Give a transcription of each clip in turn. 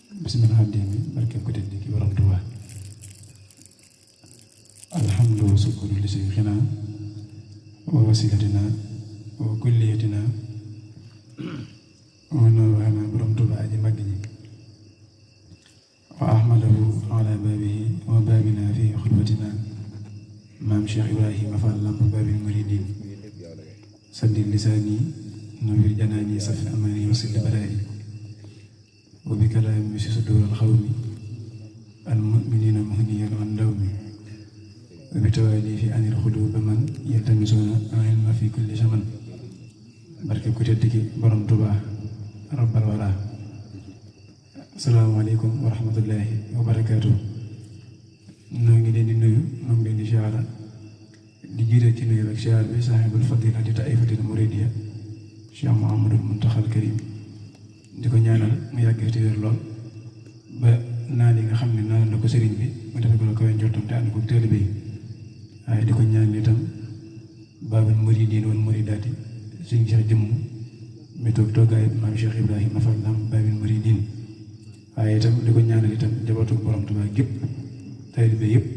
bismillah demi barke ko teddi ki borom Tuubaa alhamdu sukuru li shaykhina wa wasilatina wa kulliyatina wa nawana borom Tuubaa aji mag ji wa ahmadahu ala babihi wa babina fi xulwatina maam Cheikh Ibrahima Fall lamp babil muridin saddi lisaani nawir janaani safi amani wa sidd baraay wa bi kalaami si suduural xawmi al muminina muhniyan an dawmi wa bi tawaali fi anil xuduuba man yaltamisuuna ilma fi kulli zaman barke ku tedd ki borom Tuubaa rabbal wara asalaamaaleykum wa rahmatullahi wa barakaatu. noo ngi leen di nuyu noo ngi leen di siyaara di jiite ci nuyu ak siyaar bi saaxibul fadila di taifatil muridiya Cheikh Mouhamadul Muntaxal Karim di ko ñaanal mu yàgg fi wér lool ba naa li nga xam ne naa la ko sëriñ bi mu defe ko la koy njortam te ànd ko taalibe yi waaye di ko ñaan itam baabul muridin wal muridaati suñu Cheikh jëmm mi toog toogaay maam Cheikh Ibrahima Fall lam baabul muridin waaye itam di ko ñaanal itam jabootu borom Tuubaa gépp taalibe yëpp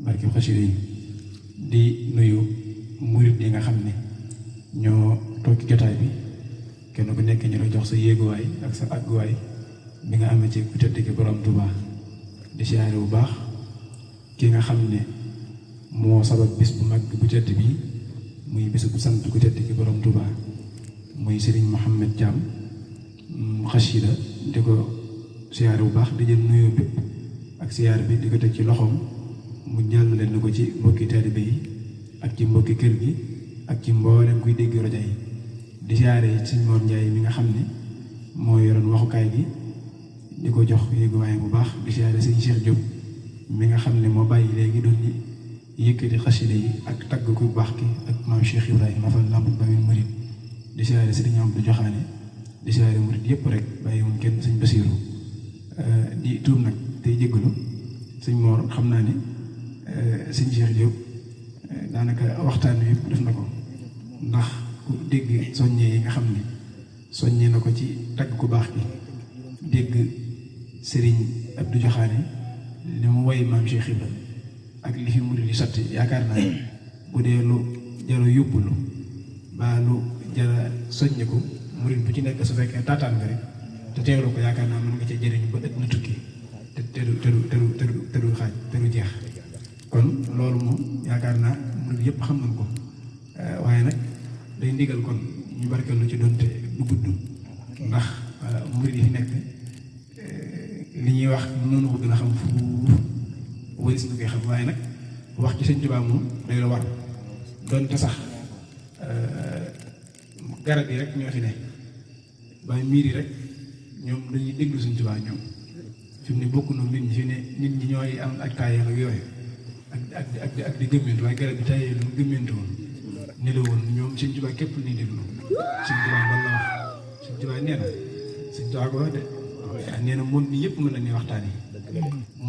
barke xasida yi di nuyu murid yi nga xam ne ñoo toog ci jotaay bi kenn ku nekk ñu la jox sa yéeguwaay ak sa àgguwaay bi nga amee ci ku tedd ki borom Tuubaa di siyaare bu baax ki nga xam ne moo sabab bis bu mag bu tedd bii muy bis bu sant ku tedd ki borom Tuubaa muy Serigne Mohamed Thiam xasida di ko siyaare bu baax di jël nuyoo bépp ak siyaare bi di ko teg ci loxoom mu jàllale na ko ci mbokki taalibe yi ak ci mbokki kër gi ak ci mboolem kuy dégg rajo yi di siyaare Sëñ Mor Njaay mi nga xam ne moo yoroon waxukaay gi di ko jox yéeguwaay bu baax di siyaare Sëñ Cheikh Diop mi nga xam ne moo bàyyi léegi doon yëkkati xasida yi ak tagg ku baax ki ak maam Cheikh Ibrahima Fall lamp babil murid di siyaare Sëriñ Abdou Joxaane di siyaare murid yëpp rek bàyyiwuñ kenn Sëñ Basiiru di tuub nag tey jéggalu Sëñ Mor xam naa ne Sëñ Cheikh Diop daanaka waxtaan wi yëpp def na ko ndax ku dégg soññee yi nga xam ne soññee na ko ci tagg ku baax gi dégg Serigne Abdou Joxaane li mu woy maam Cheikh Ibra ak li fi murid yi sotti yaakaar naa ne bu dee lu jara yóbbulu baa lu jara soññe ko murid bu ci nekk su fekkee taataan nga rek te teewlu ko yaakaar naa mën nga ca jëriñu ba ëtt na tukki te teru xaaj teru jeex kon loolu moom yaakaar naa murid yëpp xam nañ ko waaye nag day ndigal kon ñu barkeel lu ci doonte du gudd ndax murid yi fi nekk li ñuy wax noonu ko gën a xam fu wëris na koy xam waaye nag wax ci Sëñ Tuubaa moom day la war doonte sax garab yi rek ñoo fi ne waaye miir yi rek ñoom dañuy déglu Sëñ Tuubaa ñoom fi mu ne bokk na nit ñi fi ne nit ñi ñooy am ak taayee ak yooyu ak di gëmmentu waaye garab bi taayee lu gëmmentu woon ni la woon ñoom Sëñ Tuubaa képp ni déglu Sëñ Tuubaa ban la wax Sëñ Tuubaa nee na Sëñ Tuubaa ko wax de nee na monde bi yëpp mën na ni waxtaan yi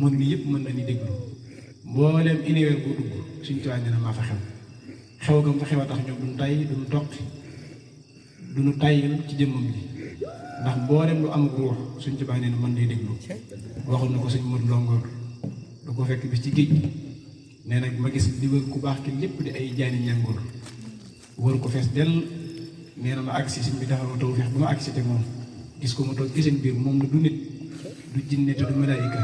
monde bi yëpp mën na ni déglu mbooleem univers boo dugg Sëñ Tuubaa nee na maa fa xew gam fa xew a tax ñoom duñu tay duñu toqi duñu tayyal ci jëmmam ji ndax mbooleem lu am ruux Sëñ Tuubaa nee na mën day déglu waxoon na ko Sëñ Modou Longoor du ko fekk bis ci géej gi nee nag ma gis li wër ku baax ki lépp di ay jaani ñàngoor wër ko fees dell nee na ma agsi Sëñ bi defal ma taw feex ba ma agsi te moom gis ko ma toog ci seen biir moom la du nit du jinne te du malaayika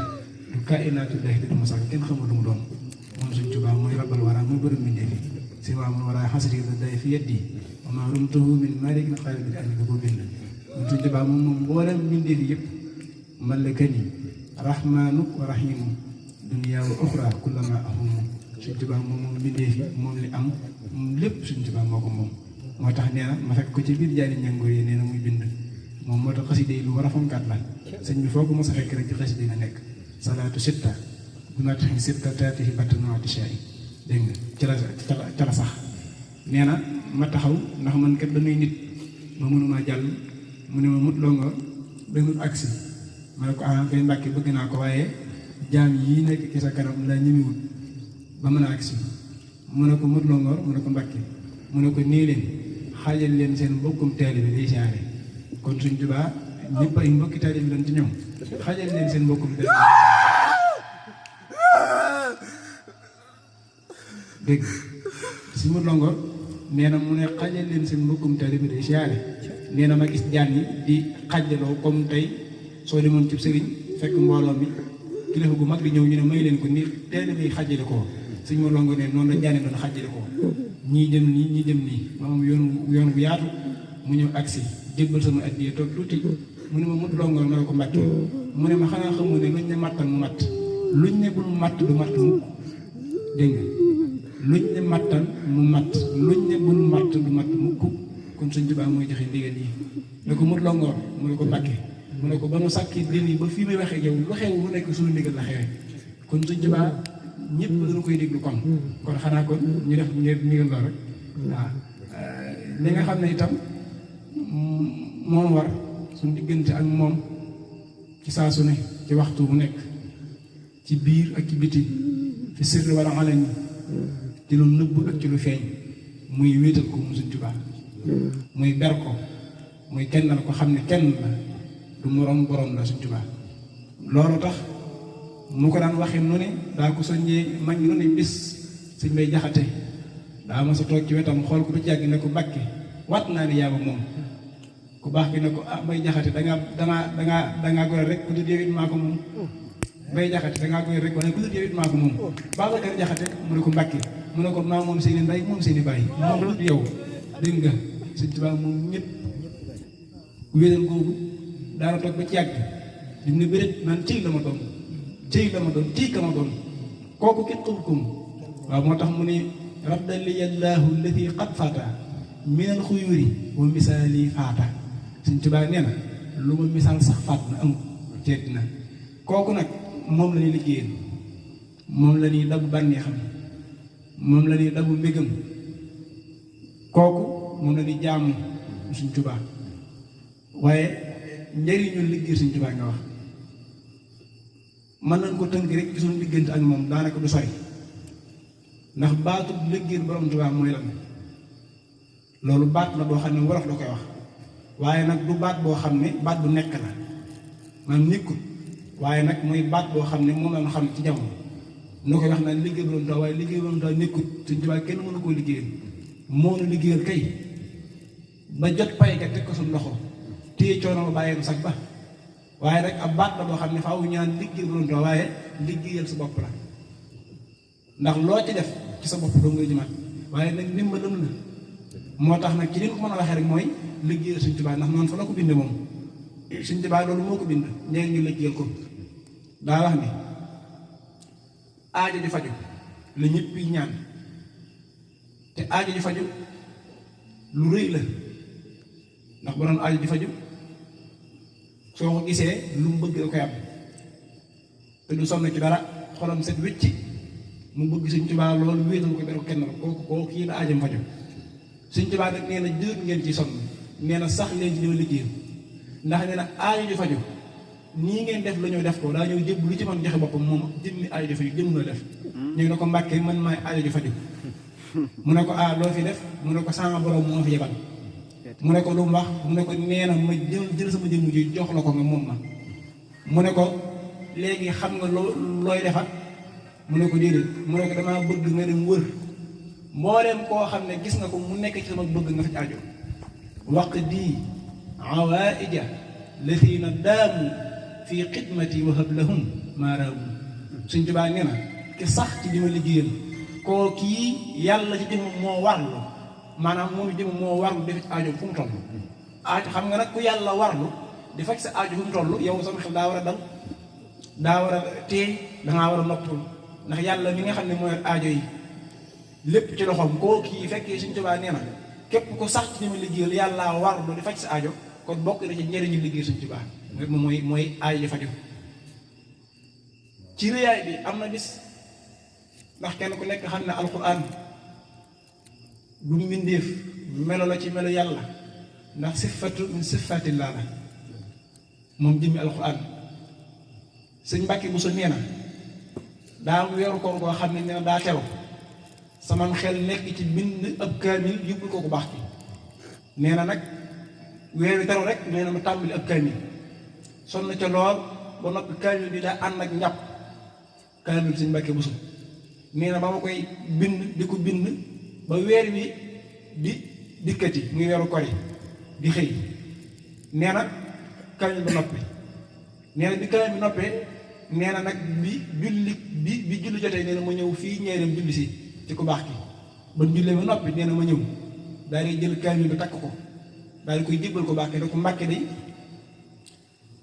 du kainaatullaahi te du ma sax kenn xamul lu mu doon moom Sëñ Tuubaa mooy rabbal waraa mooy borom mbindéef yi si waa mun waraa xasri la day fi yeddi wa maa rumtuhu min maalikin xayri bi am ko bind moom Sëñ Tuubaa moom mboolem mbindéef yi yëpp malakani rahmaanu wa rahiimu dunyaa wa uxraa kullamaa ahumu Sëñ Tuubaa moom mbindéef yi moom li am moom lépp Sëñ Tuubaa moo ko moom moo tax nee na ma fekk ko ci biir jaani ñàngoor yi nee na muy bind moom moo tax xasida yi lu war a fonkaat la sëñ bi foo ko mos a fekk rek ci xasida yi nga nekk salaatu sitta bu ma taxin sitta taatihi battanaati shay dégg nga ca la sax nee na ma taxaw ndax man kat dañuy nit ma mënumaa jàll mu ne ma mut loo nga dañul agsi ma ne ko kay Mbàkke bëgg naa ko waaye jaam yii nekk ci sa kanam laa ñëmiwut ba mën a agsi mu ne ko mut loo ngoor mu ne ko Mbàkke mu ne ko nii leen xaajal leen seen mbokkum taalibe bi day siyaare kon Sëñ Tuubaa ñëpp ay mbokki taalibe lañ ci ñoom xajal leen seen mbokkum taalibe dégg si mu longoor nee na mu ne xajal leen seen mbokkum taalibe day siyaare nee na ma gis jaan yi di xajaloo comme tey soo demoon ci sëriñ fekk mbooloo mi kilifa gu mag di ñëw ñu ne may leen ko ni taalibe yi xajale ko suñ mu longoor ne noonu la jaane doon xajale ko ñii jëm nii ñii jëm nii maanaam yoon bu yaatu mu ñëw agsi jébbal sama addiya toog tuuti mu ne ma mut longoor ma ne ko mbàkke mu ne ma xanaa xamoo ne luñ ne mattal mu matt luñ ne bul matt du matt mukk dégg nga luñ ne mattal mu matt luñ ne bul matt du matt mukk kon Sëñ Tuubaa mooy joxe ndigal yi ne ko mut longoor mu ne ko mbàkke mu ne ko ba mu sàkki din yi ba fii may waxee yow lu xew lu nekk suñu ndigal la xewee kon Sëñ Tuubaa ñëpp dañu koy déglu kon xanaa kon ñu def ndigal lool rek waaw li nga xam ne itam moom war suñu diggante ak moom ci saa su ne ci waxtu bu nekk ci biir ak ci biti fi sirri wala alani ci lu nëbb ak ci lu feeñ muy wéetal ko mu Sëñ Tuubaa muy ber ko muy kennal ko xam ne kenn la du moroom boroom la Sëñ Tuubaa loolu tax mu ko daan waxee nu ne daa ko soññee mag nu ne bis Sëñ Bay Jaxate daa ma sa toog ci wetam xool ko ba ci yàgg ne ko Mbàkke wat naa ne yaaba moom ku baax ki ne ko ah Bay Jaxate dangaa gore rek ku dul yow it maa ko moom Bay Jaxate dangaa gore rek waaye ku dul yow it maa ko moom Babacar Jaxate mu ne ko Mbàkke mu ne ko maa moom seeni ndey moom seeni bàyyi moom lu yow dégg nga Sëñ Tuubaa moom ñëpp wéetal googu daana toog ba ci yàgg di ne bëreet naan cëy la ma doon cëy ka ma doon kooku kenn xamul ko mu waaw moo tax mu ne raddaliyallaahu alladi qad fata minal xuyuri wa misaali faata Sëñ Tuubaa nee na lu ma misaal sax faat na amul ceet na kooku nag moom la ñuy liggéeyal moom la ñuy dabu bànneexam moom la ñuy dabu mbégam kooku moom la ñuy jaamu Sëñ Tuubaa waaye njëriñu liggéey Sëñ Tuubaa nga wax mën nañ ko tënk rek ci suñu diggante ak moom daanaka du sori ndax baatu liggéey borom Tuubaa mooy lan loolu baat la boo xam ne wolof da koy wax waaye nag du baat boo xam ne baat bu nekk la maanaam nekkul waaye nag mooy baat boo xam ne moom la ñu xam ci jamono nu koy wax naan liggéey borom Tuubaa waaye liggéey borom Tuubaa nekkul Sëñ Tuubaa kenn mënu koo liggéeyal moo nu liggéeyal kay ba jot pay ga teg ko suñu loxo téye coono ba bàyyee sax ba waaye rek ab baat la boo xam ne faaw ñaan liggéey borom Tuubaa waaye liggéeyal sa bopp la ndax loo ci def ci sa bopp doo ngay jëmaat waaye nag ndimbalam la moo tax nag ci li ko mën a waxee rek mooy liggéeyal Sëñ Tuubaa ndax noonu fa la ko binde moom Sëñ Tuubaa loolu moo ko bind ñeen ñu liggéeyal ko daa wax ni aajo di faju la ñëpp yi ñaan te aajo di faju lu rëy la ndax ba doon aajo di faju soo ko gisee lu mu bëgg da koy am te du sonn ci dara xolam set wécci mu bëgg Sëñ Tuubaa loolu wéetal ko beru kenn la kooku kii la aajam faju Sëñ Tuubaa nag nee na jër ngeen ci sonn nee na sax leen ci ñëw liggéeyam ndax nee na aajo di faju nii ngeen def la ñëw def ko daa ñëw jëb lu ci mën joxe boppam moom jëmmi aajo di faju jëm na def ñu ne ko Mbàkke man maay aajo di faju mu ne ko loo fi def mu ne ko sama borom moo fi yebal mu ne ko lu mu wax mu ne ko nee na ma jël sama jëmm ji jox la ko nga moom ma mu ne ko léegi xam nga looy defat mu ne ko déedéet mu ne ko damaa bëgg nga dem wër mbooleem koo xam ne gis nga ko mu nekk ci sama bëgg nga faj aajo waq di awaaija lathina daamu fi xidmati wa hab lahum maaraamu Sëñ Tuubaa nee na ki sax ci dima liggéeyal koo kii yàlla ci jëm moo warlu maanaam moom jëm moo warlu di faj aajo fu mu toll aajo xam nga nag ku yàlla warlu di faj sa aajo fu mu toll yow sama xel daa war a dal daa war a teey dangaa war a noppul ndax yàlla mi nga xam ne mooy aajo yi lépp ci loxoom koo kii fekkee Sëñ Tuubaa nee na képp ko sax ci dima liggéeyal yàlla warlu di faj sa aajo kon bokk na ci njëriñu liggéey Sëñ Tuubaa mooy aajo ji faju ci réyaay bi am na bis ndax kenn ku nekk xam ne alquran du mbindéef melo la ci melo yàlla ndax sifatu min sifatillaa la moom jëmmi alquran Sëñ Mbàkke Buso nee na daa am weeru koor koo xam ne nee na daa teew sama xel nekk ci bind ab kaamil yóbbul ko ku baax ki nee na nag weer wi teru rek nee na mu tàmbali ab kaamil sonn ca lool ba noppi kaamil bi daa ànd ak njàpp kaamil bi sëñ Mbàkke Buso nee na ba ma koy bind di ko bind ba weer wi di dikkati muy weeru kori di xëy nee na kaamil ba noppi nee na bi kaamil bi noppee nee na nag bi julli jotee nee na ma ñëw fii ñeereem julli si ci ku baax ki ba jullee ba noppi nee na ma ñëw daal di jël kaamil bi takk ko daal di koy jébbal ko baax ki da ko Mbàkke day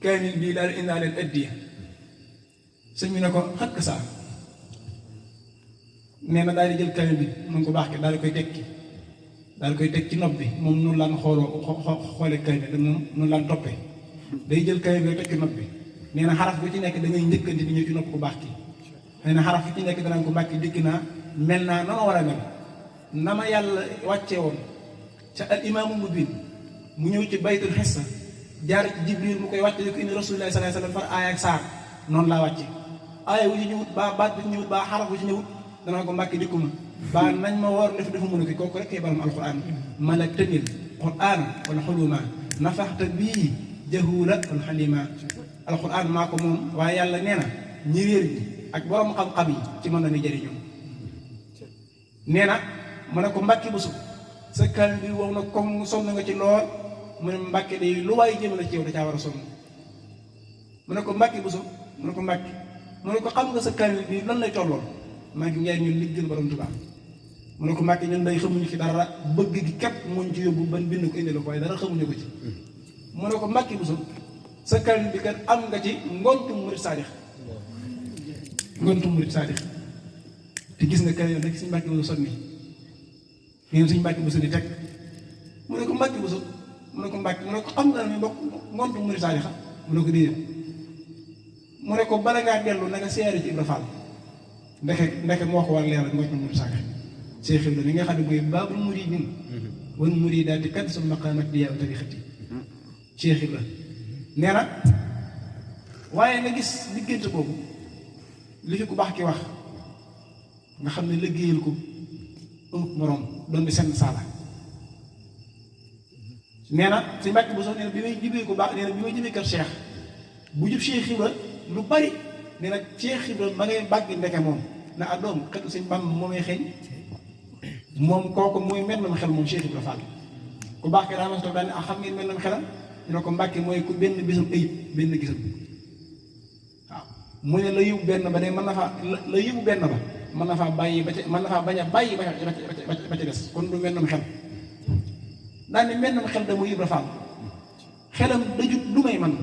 kaamil bii daal di indaaleen addiya sëñ bi ne ko xakk saa nee na daal di jël kaamil bi mu ko baax ki daal di koy tekki daal di koy teg ci nopp bi moom noonu laan xoolee kaamil bi noonu laan toppee day jël kaamil bi teg ci nopp bi nee na xaraf bu ci nekk da ngay njëkkante di ñëw ci nopp ku baax ki nee na xaraf bu ci nekk danañ ko Mbàkke dikk naa mel naa na ma war a mel na ma yàlla wàcce woon ca al imaamu mubin mu ñëw ci baytul xissa jaar ci Jibril mu koy wàcce di ko indi Rasulullah sallallahu alayhi wasallam far aaya ak saar noonu laa wàcce aaya wu ci ñëwut baa baat bu ci ñëwut baa xaraf bu ci ñëwut danaa ko Mbàkke dikkuma baa nañ ma war def dafa mën a ki kooku rek kay baram alquran malak tanil quran wala xuluma nafaxta bii jahula wal xalima alquran maa ko moom waaye yàlla nee na ñi réer ñi ak borom xam-xam yi ci mën na ni jëriñoo nee na mu ne ko Mbàkke Buso sa kaamil bi wow na comme sonn nga ci lool mu ne Mbàkke day lu waaye jëm la ci yow da caa war a sonn mu ne ko Mbàkke Buso mu ne ko Mbàkke mu ne ko xam nga sa kaamil bi lan lay tollool maa ngi ñaar ñun liggéeyal borom Tuubaa mu ne ko Mbàkke ñun day xamuñu ci dara bëgg gi képp muñ ci yóbbu ban bind ko indi la ko waaye dara xamuñu ko ci mu ne ko Mbàkke Buso sa kaamil bi kat am nga ci ngontu murit saadix te gis nga kaamil rek suñu Mbàkke Buso sonni ñun suñu Mbàkke Buso di teg mu ne ko Mbàkke Buso mu ne ko Mbàkke mu ne ko xam nga ne mbokk ngontu murit saadix mu ne ko déedéet mu ne ko bala ngaa dellu na nga seere ci Ibra Fall ndeke moo ko war leeral ngontu murit saadix Seex Ibra li nga xam ne mooy baabul muriidin wan muriidaati kat su maqaamat di yaaw tarixati Seex Ibra nee na waaye nga gis diggante boobu li fi ku baax ki wax nga xam ne liggéeyal ko amut moroom doon di senn saala nee na si Mbàkke Buso nee na bi may jibee ku baax nee na bi may jibee kër Cheikh bu jub Cheikh Ibra lu bari nee na Cheikh Ibra ma ngay bàggi ndeke moom na doom xetu sëñ Bàmba moomay xeeñ moom kooku mooy mel na xel moom Cheikh Ibra Fall ku baax ki daa mas toog daal ne xam ngeen mel na xelam ñu ne ko Mbàkke mooy ku benn bisam ayib benn gisam waaw mu ne la yóbbu benn ba de mën na faa la yóbbu benn ba mën na faa bàyyi ba ca mën na faa bañ a bàyyi ba ca des kon du mel na xel daal ne mel na xel da muy Ibra Fall xelam dajut lu may man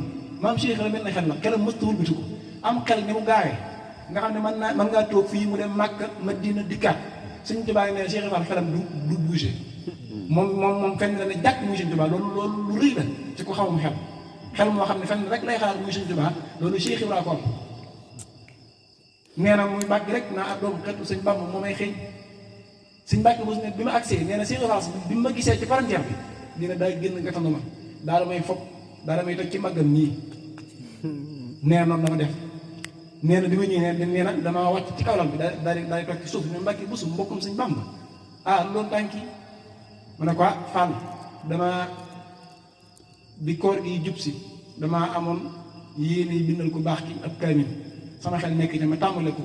maam Cheikh la mel na xel la xelam mësta wëlbati ko am xel ni mu gaawee nga xam ne mën ngaa toog fii mu dem Màkka Madina dikkaat Sëñ Tuubaa ne Cheikh Fall xelam du bouger moom fenn la ne jàkk muy Sëñ Tuubaa loolu lu rëy la ci ko xamum xel moo xam ne fenn rek lay xalaat muy Sëñ Tuubaa loolu Cheikh Ibra ko am nee na muy bàgg rek naa doom xetu sëñ Bàmba moo may xëy sëñ Mbàkke Buso ne bi ma agsee nee na Cheikh Ibra bi ma gisee ci palanteer bi nee na daa génn nga tandu ma daal may fopp daal may toj ci màggam nii nee na noonu dama def nee na bi ma ñëwee nee na damaa wàcc ci kawlam bi daal di toog ci suuf ne Mbàkke Buso mbokkum sëñ Bàmba loolu tànki mu ne ko Fall dama bi koor gi jub si damaa amoon yéene bindal ku baax ki ab kaamil sama xel nekk ci ma tàmbale ko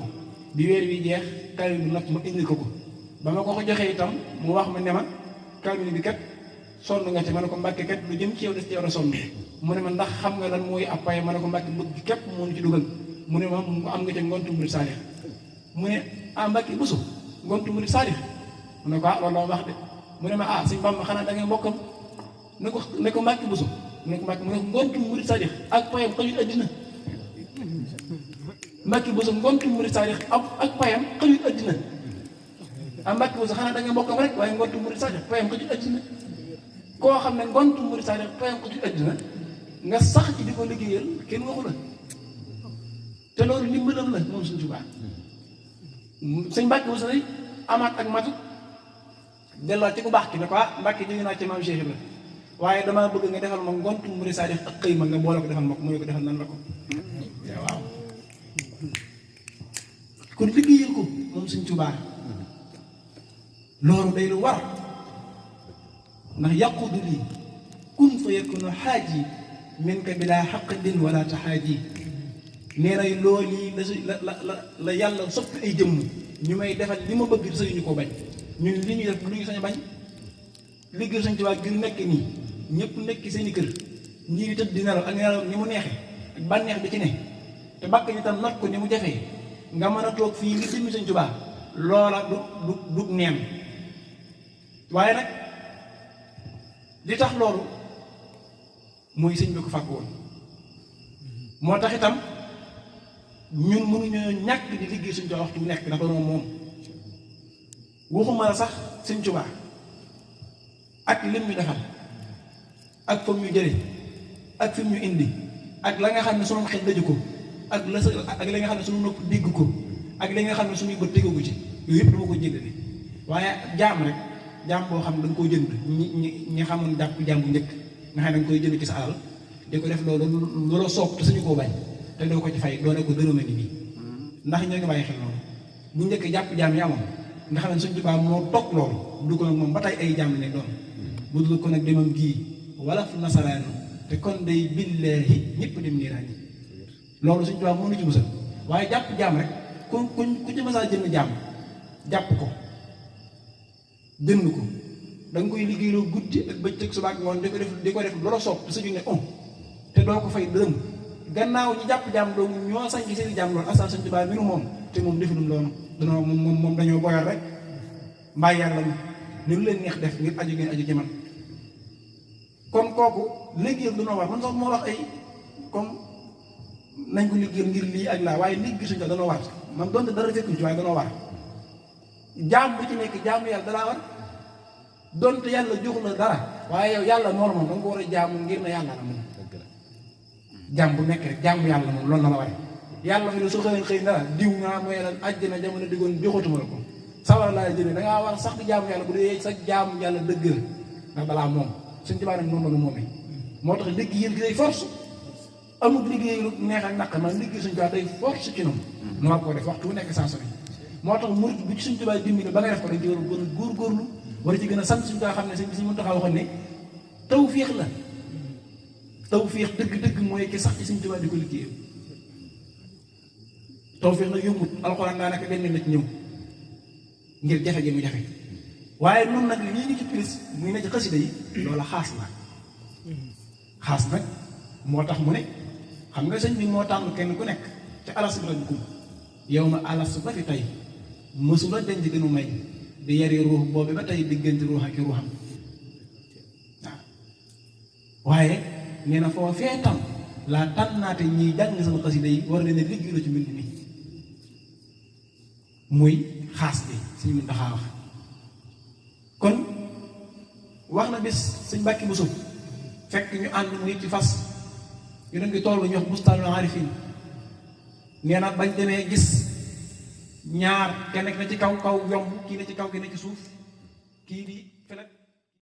bi weer wi jeex kaamil bi nag ma indil ko ba ma ko joxee itam mu wax ma ne ma kaamil bi kat sonn nga ci ma ne ko Mbàkke kat lu jëm ci yow des ci war a sonn mu ne ma ndax xam nga lan mooy ab pay ma ne ko Mbàkke bëgg képp moo ñu ci dugal mu ne ma am nga ca ngontu murit saalix mu ne Mbàkke Buso ngontu murit saalix mu ne ko loolu la wax de mu ne ma sëñ Bàmba xanaa da ngay mbokkam ne ko Mbàkke Buso mu ne ko Mbàkke mu ne ko ngontu murit saalix ak payam xajul addina Mbàkke Buso ngontu murit saalix ak payam xajul addina Mbàkke Buso xanaa da ngay mbokkam rek waaye ngontu murit saalix payam xajul addina koo xam ne ngontu murit saalix payam xajul addina nga sax ci di ko liggéeyal kenn waxu la te loolu ndimbalam la moom Sëñ Tuubaa sëñ Mbàkke Buso lay amaat ak matu delluwaat ci ku baax ki ne ko Mbàkke jóge naa ci maam Cheikh Ibra waaye damaa bëgg nga defal ma ngontu murit saalix ak xëy ma nga boole ko defal ma ko mu ne ko defal nan la ko waaw kon liggéeyal ko moom Sëñ Tuubaa loolu day lu war ndax yaqudu lii kun fa yakunu xaaji min ka bilaa xaqdin wala taxaaji nee na loolu yi la yàlla soppi ay jëmm ñu may defal li ma bëgg sañu ñu ko bañ ñun li ñuy def lu ñu sañ bañ liggéey Sëñ Tuubaa gi nekk nii ñëpp nekk seen i kër ñii di tëdd di nelaw ak nelaw ni mu neexee ak bànneex bi ci ne te bàkk ñi tam not ko ni mu jafee nga mën a toog fii ngir jëmmi Sëñ Tuubaa loola du neen waaye nag li tax loolu mooy sëñ bi ko fàgg woon moo tax itam ñun mënuñoo ñàkk di liggéey Sëñ Tuubaa waxtu bu nekk ndax doon moom waxuma la sax Sëñ Tuubaa ak lim ñu defal ak fam ñu jële ak fi mu ñu indi ak la nga xam ne sunu xel daju ko ak la nga xam ne sunu nopp dégg ko ak li nga xam ne suñuy bët tegagu ci yooyu yëpp dama ko jëndale waaye jaam rek jaam boo xam ne da nga koo jënd ñi xamoon jàpp jaam bu njëkk nga xam ne da nga koy jënd ci sa alal di ko def loolu loola soog te suñu koo bañ te doo ko ci fay doone ko dërëma ni nii ndax ñoo ngi bàyyi xel loolu bu njëkk jàpp jaam yi amoon nga xam ne Sëñ Tuubaa moo toog loolu du ko nag moom ba tey ay jaam ne doon bu dul ko nag demam gii wala fu nasaraanu te kon day billaahi ñëpp dem niiraan yi loolu Sëñ Tuubaa mënu ci musal waaye jàpp jaam rek ku ci masaa jënd jaam jàpp ko jënd ko da nga koy liggéeyloo guddi ak bëccëg suba ak ngoon di ko def loola soob te sa junne te doo ko fay dërëm gannaaw ñi jàpp jaam doomu ñoo sañ ci seen jaam loolu asal Sëñ Tuubaa minu moom te moom defulum loolu danoo moom dañoo boyal rek mbaay yàlla ni lu leen neex def ngir aju ngeen aju ci man kon kooku liggéeyam danoo war man sax moo wax ay comme nañ ko liggéeyam ngir lii ak laa waaye liggéey Sëñ Tuubaa danoo war man doonte dara fekkuñ ci waaye danoo war jaam bu ci nekk jaamu yàlla dalaa war doonte yàlla jox la dara waaye yow yàlla noonu moom da nga ko war a jaamu ngir na yàlla la moom jaam bu nekk rek jaamu yàlla moom loolu na la waree yàlla fi ne soo xëy dara diw ngaa mooy lan àjjana jamono diggoon joxatuma la ko sawara laa jëlee da ngaa war sax di jaamu yàlla bu dee sax jaamu yàlla dëgg la ndax balaa moom Sëñ Tuubaa nag noonu la nu moomee moo tax liggéey gi day force amul liggéey lu neex ak naq man liggéey Sëñ Tuubaa day force ci noonu nu war koo def waxtu bu nekk saa su ne moo tax murid bi ci Sëñ Tuubaa dimbali ba nga def ko dañ ci war a gën a góorgóorlu war ci gën a sant Sëñ Tuubaa xam ne Sëñ Muntaxaa waxoon ne tawfiix la tawfiix dëgg-dëgg mooy ki sax ci Sëñ Tuubaa di ko liggéeyal tawfiix nag yombut alxuraan daanaka benn la ci ñëw ngir jafe gi mu jafe waaye noonu nag lii ngi ci pilis muy ne ci xasida yi loola xaas la xaas nag moo tax mu ne xam nga sëñ bi moo tànn kenn ku nekk ci alas bi rabbikum yow ma alas ba fi tey mësula denc gënu may di yari ruux boobu ba tey diggante ruux ak ruuxam waaw waaye nee na foo fee tam laa tànnaate ñiy jàng sama xasida yi war leen a liggéey la ci mbind mi muy xaas bi Sëñ Muntaxaa wax kon wax na bis Sëñ Mbàkke Buso fekk ñu ànd mu ci fas ñu doon di toll ñu wax bustaanul aarifiin nee na bañ demee gis ñaar kenn na ci kaw yomb kii na ci kaw ki na ci suuf kii di felet